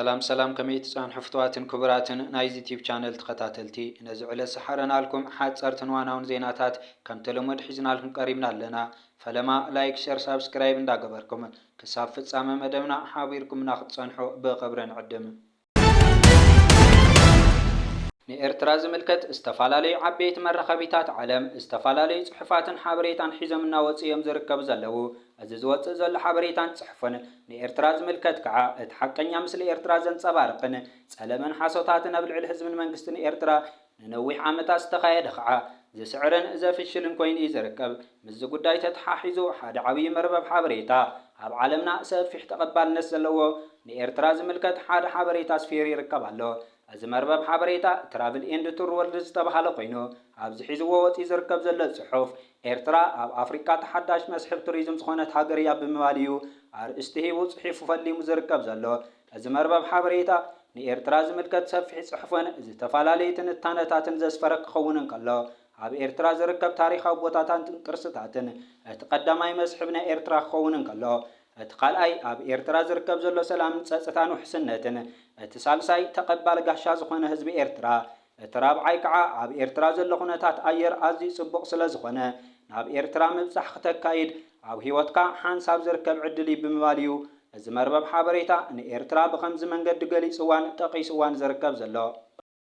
ሰላም ሰላም፣ ከመይ ትጸንሑ ፍትዋትን ክቡራትን ናይዚ ዩቲዩብ ቻነል ተኸታተልቲ? ነዚ ዕለት ዝሓረናልኩም ሓጸርትን ዋናውን ዜናታት ከም ተለመዱ ሒዝናልኩም ቀሪብና ኣለና። ፈለማ ላይክ፣ ሸር፣ ሳብስክራይብ እንዳገበርኩም ክሳብ ፍጻመ መደብና ሓቢርኩምና ክትጸንሑ ብኽብሪ ንዕድም። ንኤርትራ ዝምልከት ዝተፈላለዩ ዓበይቲ መራኸቢታት ዓለም ዝተፈላለዩ ጽሑፋትን ሓበሬታን ሒዞም እናወጹ እዮም ዝርከቡ ዘለዉ። እዚ ዝወጽእ ዘሎ ሓበሬታን ጽሑፍን ንኤርትራ ዝምልከት ከዓ እቲ ሓቀኛ ምስሊ ኤርትራ ዘንጸባርቕን ጸለመን ሓሶታትን ኣብ ልዕሊ ህዝብን መንግስትን ኤርትራ ንነዊሕ ዓመታት ዝተኻየደ ከዓ ዝስዕርን ዘፍሽልን ኮይኑ እዩ ዝርከብ። ምስዚ ጉዳይ ተተሓሒዙ ሓደ ዓብዪ መርበብ ሓበሬታ ኣብ ዓለምና ሰፊሕ ተቐባልነት ዘለዎ ንኤርትራ ዝምልከት ሓደ ሓበሬታ ኣስፊሩ ይርከብ ኣሎ። እዚ መርበብ ሓበሬታ ትራቭል ኤንድ ቱር ወርልድ ዝተባሃለ ኮይኑ ኣብዚ ሒዝዎ ወፂኡ ዝርከብ ዘሎ ፅሑፍ ኤርትራ ኣብ ኣፍሪቃ ተሓዳሽ መስሕብ ቱሪዝም ዝኾነት ሃገር እያ ብምባል እዩ ኣርእስቲ ሂቡ ፅሒፉ ፈሊሙ ዝርከብ ዘሎ። እዚ መርበብ ሓበሬታ ንኤርትራ ዝምልከት ሰፊሕ ጽሑፍን ዝተፈላለዩ ትንታነታትን ዘስፈረ ክኸውን እንከሎ፣ ኣብ ኤርትራ ዝርከብ ታሪኻዊ ቦታታትን ቅርስታትን እቲ ቀዳማይ መስሕብ ናይ ኤርትራ ክኸውን እንከሎ፣ እቲ ካልኣይ ኣብ ኤርትራ ዝርከብ ዘሎ ሰላምን ጸጥታን ውሕስነትን፣ እቲ ሳልሳይ ተቐባሊ ጋሻ ዝኾነ ህዝቢ ኤርትራ፣ እቲ ራብዓይ ከዓ ኣብ ኤርትራ ዘሎ ኩነታት ኣየር ኣዝዩ ጽቡቕ ስለ ዝኾነ፣ ናብ ኤርትራ ምብጻሕ ክተካይድ ኣብ ህይወትካ ሓንሳብ ዝርከብ ዕድል እዩ ብምባል እዩ እዚ መርበብ ሓበሬታ ንኤርትራ ብኸምዚ መንገዲ ገሊጽዋን ጠቒስዋን ዝርከብ ዘሎ።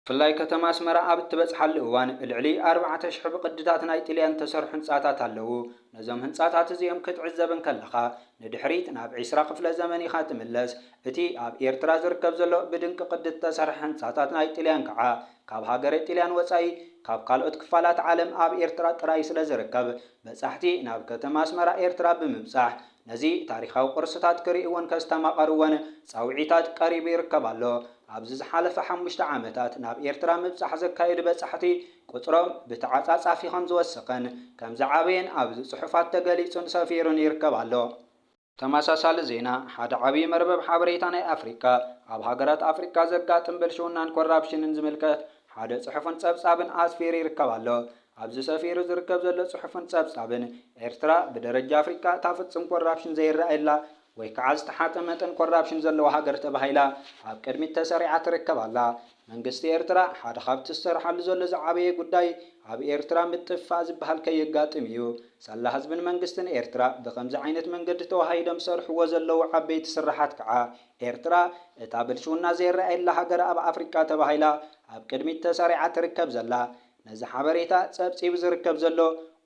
ብፍላይ ከተማ ኣስመራ ኣብ እትበጽሓሉ እዋን፣ ልዕሊ ኣርባዕተ ሽሕ ብቕድታት ናይ ጥልያን እተሰርሑ ህንጻታት ኣለዉ። ነዞም ህንጻታት እዚኦም ክትዕዘብ እንከለኻ፣ ንድሕሪት ናብ ዒስራ ክፍለ ዘመን ኢኻ ትምለስ። እቲ ኣብ ኤርትራ ዝርከብ ዘሎ ብድንቂ ቅዲ እተሰርሐ ህንጻታት ናይ ጥልያን ከኣ፣ ካብ ሃገረ ጥልያን ወጻኢ፣ ካብ ካልኦት ክፋላት ዓለም ኣብ ኤርትራ ጥራይ ስለ ዝርከብ፣ በጻሕቲ ናብ ከተማ ኣስመራ ኤርትራ ብምብጻሕ፣ ነዚ ታሪኻዊ ቅርስታት ክርእይዎን ከስተማቐርዎን ጻውዒታት ቀሪቡ ይርከብ ኣሎ። ኣብዚ ዝሓለፈ ሓሙሽተ ዓመታት ናብ ኤርትራ ምብጻሕ ዘካየዱ በጻሕቲ ቁጽሮም ብተዓጻጻፊ ከም ዝወሰኸን ከም ዝዓበየን ኣብዚ ጽሑፋት ተገሊጹን ሰፊሩን ይርከብ ኣሎ። ተመሳሳሊ ዜና፣ ሓደ ዓብዪ መርበብ ሓበሬታ ናይ ኣፍሪቃ፣ ኣብ ሃገራት ኣፍሪቃ ዘጋጥም ብልሽውናን ኮራፕሽንን ዝምልከት ሓደ ጽሑፍን ጸብጻብን ኣስፊሩ ይርከብ ኣሎ። ኣብዚ ሰፊሩ ዝርከብ ዘሎ ጽሑፍን ጸብጻብን፣ ኤርትራ ብደረጃ ኣፍሪቃ እታ ፍጹም ኮራፕሽን ዘይረኣየላ ወይ ከዓ ዝተሓተ መጠን ኮራፕሽን ዘለዋ ሃገር ተባሂላ ኣብ ቅድሚት ተሰሪዓ ትርከብ ኣላ። መንግስቲ ኤርትራ ሓደ ካብቲ ዝሰርሓሉ ዘሎ ዝዓበየ ጉዳይ ኣብ ኤርትራ ምጥፍፋእ ዝበሃል ከየጋጥም እዩ። ሳላ ህዝብን መንግስትን ኤርትራ ብኸምዚ ዓይነት መንገዲ ተዋሃሂዶም ዝሰርሕዎ ዘለዉ ዓበይቲ ስራሓት ከዓ ኤርትራ እታ ብልሽውና ዘይረኣየላ ሃገር ኣብ ኣፍሪቃ ተባሂላ ኣብ ቅድሚት ተሰሪዓ ትርከብ ዘላ። ነዚ ሓበሬታ ጸብጺቡ ዝርከብ ዘሎ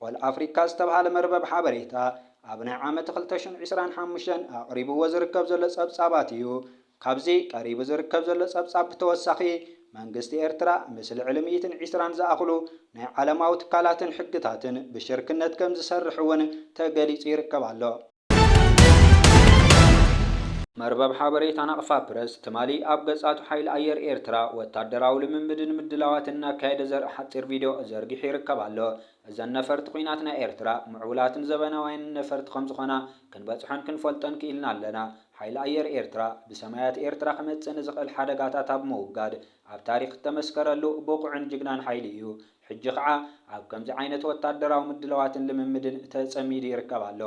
ኦል ኣፍሪካ ዝተባሃለ መርበብ ሓበሬታ ኣብ ናይ ዓመት ክልተ ሽሕን ዕስራን ሓሙሽተን ኣቕሪብዎ ዝርከብ ዘሎ ጸብጻባት እዩ። ካብዚ ቀሪቡ ዝርከብ ዘሎ ጸብጻብ ብተወሳኺ፣ መንግስቲ ኤርትራ ምስ ልዕሊ ሚእትን ዕስራን ዝኣኽሉ ናይ ዓለማዊ ትካላትን ሕግታትን ብሽርክነት ከም ዝሰርሕ እውን ተገሊጹ ይርከብ ኣሎ። መርበብ ሓበሬታ ናቕፋ ፕረስ ትማሊ ኣብ ገጻቱ ሓይሊ ኣየር ኤርትራ ወታደራዊ ልምምድን ምድላዋትን እናካየደ ዘርኢ ሓጺር ቪድዮ ዘርጊሑ ይርከብ ኣሎ። እዘን ነፈርቲ ኲናት ናይ ኤርትራ ምዕቡላትን ዘበናውያንን ነፈርቲ ከም ዝኾና ክንበጽሖን ክንፈልጦን ክኢልና ኣለና። ሓይሊ ኣየር ኤርትራ ብሰማያት ኤርትራ ክመጽእ ንዝኽእል ሓደጋታት ኣብ ምውጋድ ኣብ ታሪኽ እተመስከረሉ ብቑዕን ጅግናን ሓይሊ እዩ። ሕጂ ኸዓ ኣብ ከምዚ ዓይነት ወታደራዊ ምድላዋትን ልምምድን ተጸሚዱ ይርከብ ኣሎ።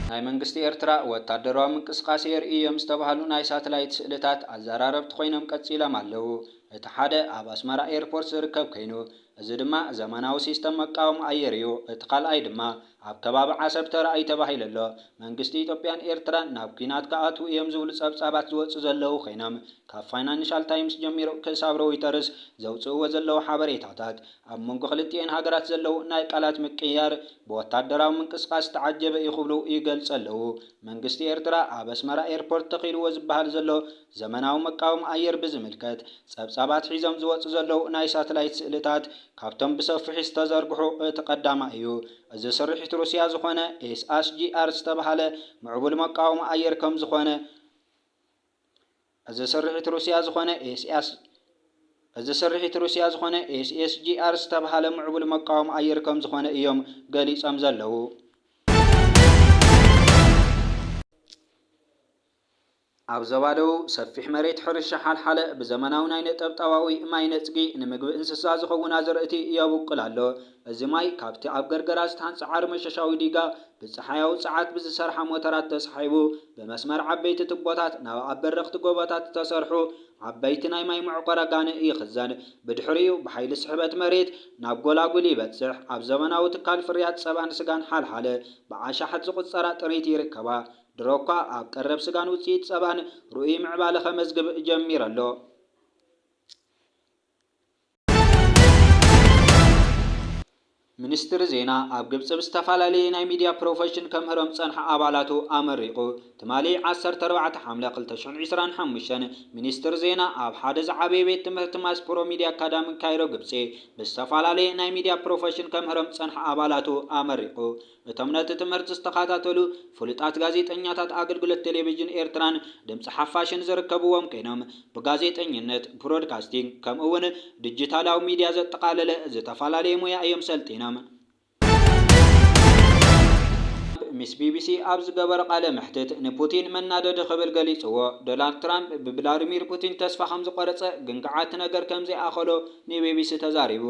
ናይ መንግስቲ ኤርትራ ወታደራዊ ምንቅስቃሴ የርእዩ እዮም ዝተባህሉ ናይ ሳተላይት ስእልታት ኣዘራረብቲ ኮይኖም ቀጺሎም ኣለዉ። እቲ ሓደ ኣብ ኣስመራ ኤርፖርት ዝርከብ ኮይኑ፣ እዚ ድማ ዘመናዊ ሲስተም መቃወሚ ኣየር እዩ። እቲ ካልኣይ ድማ ኣብ ከባቢ ዓሰብ ተራእዩ ተባሂሉ ኣሎ። መንግስቲ ኢትዮጵያን ኤርትራን ናብ ኲናት ክኣትዉ እዮም ዝብሉ ጸብጻባት ዝወጹ ዘለዉ ኮይኖም፣ ካብ ፋይናንሻል ታይምስ ጀሚሩ ክሳብ ሮይተርስ ዘውጽእዎ ዘለዉ ሓበሬታታት ኣብ መንጎ ክልቲኤን ሃገራት ዘለዉ ናይ ቃላት ምቅይያር ብወታደራዊ ምንቅስቃስ ዝተዓጀበ እዩ ክብሉ ይገልጹ ኣለዉ። መንግስቲ ኤርትራ ኣብ ኣስመራ ኤርፖርት ተኺልዎ ዝበሃል ዘሎ ዘመናዊ መቃወሚ ኣየር ብዝምልከት ጸብጻባት ሒዞም ዝወጹ ዘለዉ ናይ ሳተላይት ስእልታት ካብቶም ብሰፊሑ ዝተዘርግሑ እቲ ቀዳማይ እዩ። እዚ ስርሒት ሩስያ ዝኾነ ኤስኣስጂኣር ዝተባህለ ምዕቡል መቃወሚ ኣየር ከም ዝኾነ እዚ ስርሒት ሩስያ ዝኾነ ኤስኤስ እዚ ስርሒት ሩስያ ዝኾነ ኤስኤስጂኣር ዝተባህለ ምዕቡል መቃወሚ ኣየር ከም ዝኾነ እዮም ገሊጾም ዘለዉ። ኣብ ዞባ ደቡብ ሰፊሕ መሬት ሕርሻ ሓልሓለ ብዘመናዊ ናይ ነጠብጣባዊ ማይ ነጽጊ ንምግቢ እንስሳ ዝኸውን ኣዝርእቲ የብቁል ኣሎ። እዚ ማይ ካብቲ ኣብ ገርገራ ዝተሃንጸ ዓሪ መሸሻዊ ዲጋ ብጸሓያዊ ጸዓት ብዝሰርሓ ሞተራት ተሳሒቡ ብመስመር ዓበይቲ ቱቦታት ናብ ኣብ በረኽቲ ጎቦታት ዝተሰርሑ ዓበይቲ ናይ ማይ መዕቆሪ ኣጋንእ ይኽዘን። ብድሕሪኡ ብሓይሊ ስሕበት መሬት ናብ ጎላጉል ይበጽሕ። ኣብ ዘመናዊ ትካል ፍርያት ጸባን ስጋን ሓልሓለ ብኣሻሓት ዝቑጸራ ጥሪት ይርከባ። ድሮ እኳ ኣብ ቀረብ ስጋን ውጽኢት ጸባን ርኡይ ምዕባለ ከመዝግብ ጀሚሩ ኣሎ። ሚኒስትሪ ዜና ኣብ ግብጺ ብዝተፈላለየ ናይ ሚድያ ፕሮፌሽን ከምህሮም ዝጸንሐ ኣባላቱ ኣመሪቑ። ትማሊ ዓሰርተ ኣርባዕተ ሓምለ ክልተ ሽሕን ዕስራን ሓሙሽተን ሚኒስትሪ ዜና ኣብ ሓደ ዝዓበየ ቤት ትምህርቲ ማስፕሮ ሚድያ ኣካዳሚ ካይሮ ግብጺ ብዝተፈላለየ ናይ ሚድያ ፕሮፌሽን ከምህሮም ዝጸንሐ ኣባላቱ ኣመሪቑ። እቶም ነቲ ትምህርቲ ዝተኸታተሉ ፍሉጣት ጋዜጠኛታት ኣገልግሎት ቴሌቪዥን ኤርትራን ድምጺ ሓፋሽን ዝርከብዎም ኮይኖም፣ ብጋዜጠኝነት፣ ብሮድካስቲንግ፣ ከምኡ እውን ዲጂታላዊ ሚድያ ዘጠቓለለ ዝተፈላለየ ሞያ እዮም ሰልጢኖም። ምስ ቢቢሲ ኣብ ዝገበረ ቃለ መሕትት ንፑቲን መናደዲ ክብል ገሊጽዎ። ዶናልድ ትራምፕ ብቭላድሚር ፑቲን ተስፋ ከም ዝቆረጸ ግን ከዓ እቲ ነገር ከም ዘይኣኸሎ ንቢቢሲ ተዛሪቡ።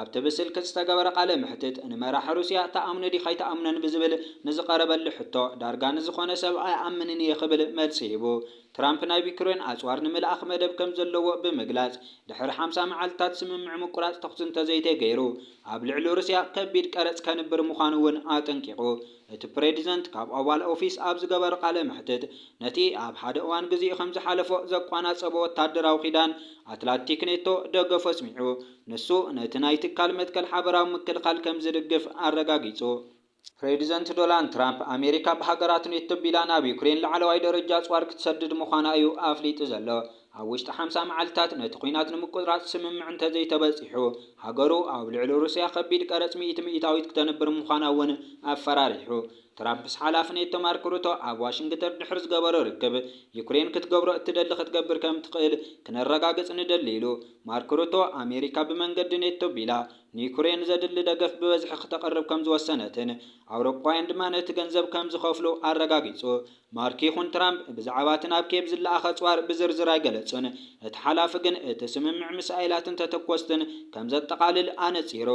ኣብቲ ብስልኪ ዝተገበረ ቃለ መሕትት ንመራሒ ሩስያ ትኣምኖ ዲኻ ኣይትኣምኖን ብዝብል ንዝቐረበሉ ሕቶ ዳርጋ ንዝኾነ ሰብ ኣይኣምንን እየ ክብል መልሲ ሂቡ። ትራምፕ ናብ ዩክሬን ኣጽዋር ንምልኣኽ መደብ ከም ዘለዎ ብምግላጽ፣ ድሕሪ ሓምሳ መዓልታት ስምምዕ ምቁራጽ ተኹሲ እንተዘይተገይሩ ኣብ ልዕሊ ሩስያ ከቢድ ቀረጽ ከንብር ምዃኑ እውን ኣጠንቂቑ። እቲ ፕሬዚደንት ካብ ኦቫል ኦፊስ ኣብ ዝገበረ ቃለ መሕትት፣ ነቲ ኣብ ሓደ እዋን ግዜኡ ከም ዝሓለፎ ዘቋናጸቦ ወታደራዊ ኪዳን ኣትላንቲክ ኔቶ ደገፉ ኣስሚዑ። ንሱ ነቲ ናይ ትካል መትከል ሓበራዊ ምክልኻል ከም ዝድግፍ ኣረጋጊጹ። ፕሬዚደንት ዶናልድ ትራምፕ፣ ኣሜሪካ ብሃገራት ኔቶ ኣቢላ ናብ ዩክሬን ላዕለዋይ ደረጃ ኣጽዋር ክትሰድድ ምዃና እዩ ኣፍሊጡ ዘሎ። ኣብ ውሽጢ ሓምሳ መዓልታት ነቲ ኲናት ንምቁጽራጽ ስምምዕ እንተዘይተበጺሑ፣ ሃገሩ ኣብ ልዕሊ ሩስያ ከቢድ ቀረጽ ሚእቲ ሚእታዊት ክተንብር ምዃና እውን ኣፈራሪሑ። ትራምፕ ምስ ሓላፊ ኔቶ ማርክ ሩቶ ኣብ ዋሽንግተን ድሕሪ ዝገበሮ ርክብ፣ ዩክሬን ክትገብሮ እትደሊ ክትገብር ከም ትኽእል ክነረጋግጽ ንደሊ ኢሉ። ማርክ ሩቶ፣ ኣሜሪካ ብመንገዲ ኔቶ ኣቢላ ንዩክሬን ዘድሊ ደገፍ ብበዝሒ ክተቕርብ ከም ዝወሰነትን ኣውሮጳውያን ድማ ነቲ ገንዘብ ከም ዝኸፍሉ ኣረጋጊጹ። ማርክ ይኹን ትራምፕ ብዛዕባ እቲ ናብ ኬብ ዝለኣኸ ኣጽዋር ብዝርዝር ኣይገለጹን። እቲ ሓላፊ ግን እቲ ስምምዕ ሚሳይላትን ተተኮስትን ከም ዘጠቓልል ኣነጺሩ።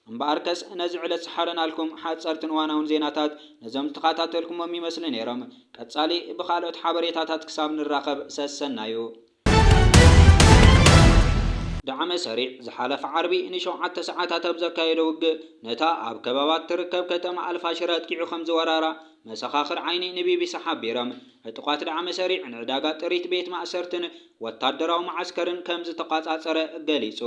እምበኣርከስ ነዚ ዕለት ዝሓረናልኩም ሓጸርትን እዋናውን ዜናታት ነዞም ዝተኸታተልኩሞም ይመስሉ ነይሮም። ቀጻሊ ብኻልኦት ሓበሬታታት ክሳብ ንራኸብ ሰሰናዩ። ዳዕመ ሰሪዕ ዝሓለፈ ዓርቢ ንሸውዓተ ሰዓታት ኣብ ዘካየዶ ውግእ፣ ነታ ኣብ ከባባት ትርከብ ከተማ ኣልፋሽር ኣጥቂዑ ከም ዝወራራ መሰኻኽር ዓይኒ ንቢቢሲ ሓቢሮም። ዕጡቓት ዳዕመ ሰሪዕ ንዕዳጋ ጥሪት፣ ቤት ማእሰርትን ወታደራዊ መዓስከርን ከም ዝተቋጻጸረ ገሊጹ።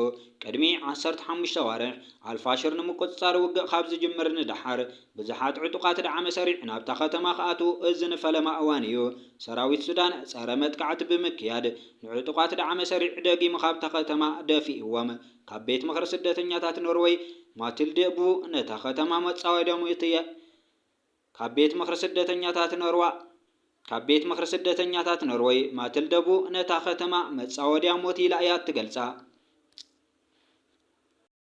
ቅድሚ ዓሰርተ ሓሙሽተ ኣዋርሕ ኣልፋሽር ንምቁጽጻር ውግእ ካብ ዝጅምር ንደሓር፣ ብዙሓት ዕጡቓት ዳዕመ ሰሪዕ ናብታ ከተማ ክኣትዉ እዚ ንፈለማ እዋን እዩ። ሰራዊት ሱዳን ጸረ መጥቃዕቲ ብምክያድ፣ ንዕጡቓት ዳዕመ ሰሪዕ ደጊሙ ካብታ ከተማ ደፊእዎም። ካብ ቤት ምኽሪ ስደተኛታት ኖርወይ፣ ማቲልደ ቡ፣ ነታ ከተማ መጻወድያ ሞት እያ ካብ ቤት ምኽሪ ስደተኛታት ኖርዋ ካብ ቤት ምኽሪ ስደተኛታት ኖርወይ፣ ማቲልደ ቡ፣ ነታ ከተማ መጻወድያ ሞት ኢላ እያ እትገልጻ።